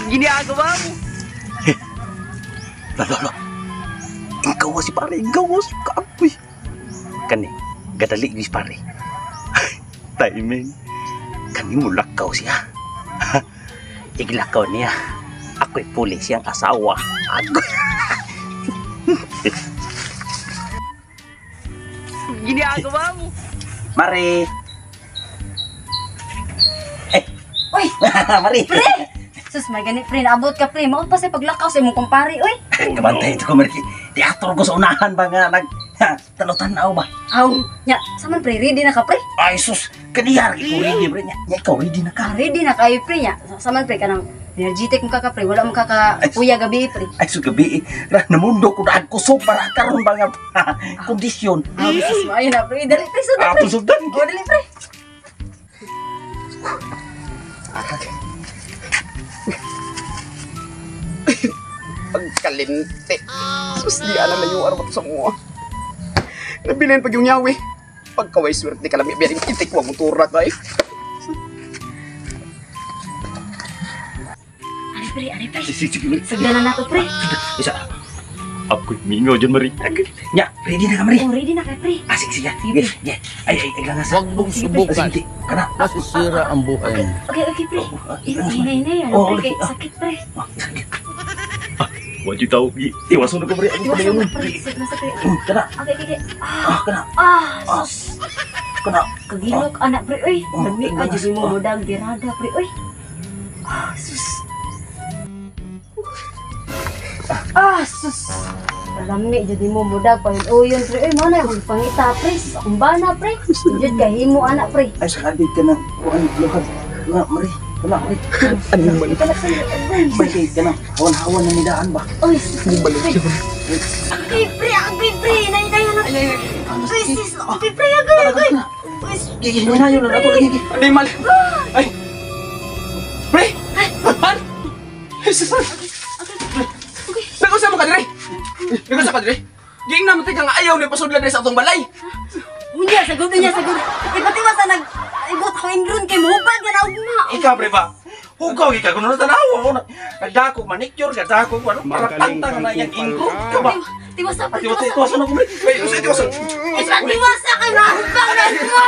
Ginagawa mo. Lalo, ikaw si pare, ikaw si kaapoy. Kani, gadali si pare. Timing. Kani mo lakaw siya. Iglakaw niya. Ako'y puli siyang asawa. Ako. Ginagawa mo. Mare. Eh. Uy! Mare. Pre! Sus, may ganit pre, naabot ka pre. Maot pa sa paglakaw sa imong kumpare, uy. Kabantay ito ko, Mare. Teatro ko sa unahan ba nga nag tanaw-tanaw ba? Aw, nya, saman pre, ready na ka pre? Ay sus, kaniyar ko ready pre nya. Nya ikaw ready na ka. Ah, ready na kayo pre nya. Saman pre kanang energetic mo ka ka pre, wala mo ka ka kuya gabi pre. Ay sus gabi ra namundo ko daan ko so para karon ba nga kondisyon. Aw, sus, maayo na pre. Dali pre, sudan pre. Ato sudan. Oh, dali pre. Pagkalinte. Sus, di alam na yung araw sa mo. Nabilin pag yung yawi. Pagkaway swerte ka lang, biyaring itik wa motora ka eh. Ari pre, ari pre. Sige, sige. Sugdan na nato pre. Isa. Ako'y mingaw dyan, Marie. Nya, ready na ka, Marie? Oh, ready na ka pre. Ah, sige, sige. Sige, sige. Ay, ay, ay, lang Huwag mong subukan. Sige, kana. Masisira ang buhay mo. Okay, okay pre. Hinay, hinay, ano Oh, pre, okay. kay sakit pre. Sige. Ah, wajib tao. Iwasan na ko, Marie. Iwasan na pre, sakit na sakit. Kana. Okay, okay, okay. Ah, kana. Ah, sus. Kana. Kagilok anak pre, uy. Oh, Lami ka ay, jud mo oh. mudag birada pre, uy. Ah, sus. Ah, sus. Lami jud mo mudag payon-uyon pre, uy. Mo na akong pangita pre, sus akong bana pre. Jud kahimo anak pre. Ay, sakali ka na. Kuhan, luhad. Kana, Marie. Kana, Marie. Ano man? Marie, kana. Hawan-hawan na nidaan ba? Uy, sus. Agay pre, agay pre, nay nay anak. Uy, sus, agay pre, agay, agay. Uy, sus. Gigi, hinayon na nato. Gigi. Ano mal? Ay! Pre! Han! Jesus! Nag-usa mo ka dire? Nag-usa ka dire? Ging na mo ka nga ayaw ni pasudlan dire sa atong balay. Unya, sagod niya, sagod. Ipatiwa sa nag ibot ko ingron kay mohubag na ugma. Ikaw, pre ba? Hugaw, ikaw, kung ano tanaw. Nagdako, manicure, nagdako, ano, para Magaling tantang kang na yung kupal ingro. ka. Ikaw ba? Tiwasa pa, Tiwasa, tiwasa. tiwasa na ko, pre. Ay, usa tiwasan. Tiwasa kay mahubag na ugma.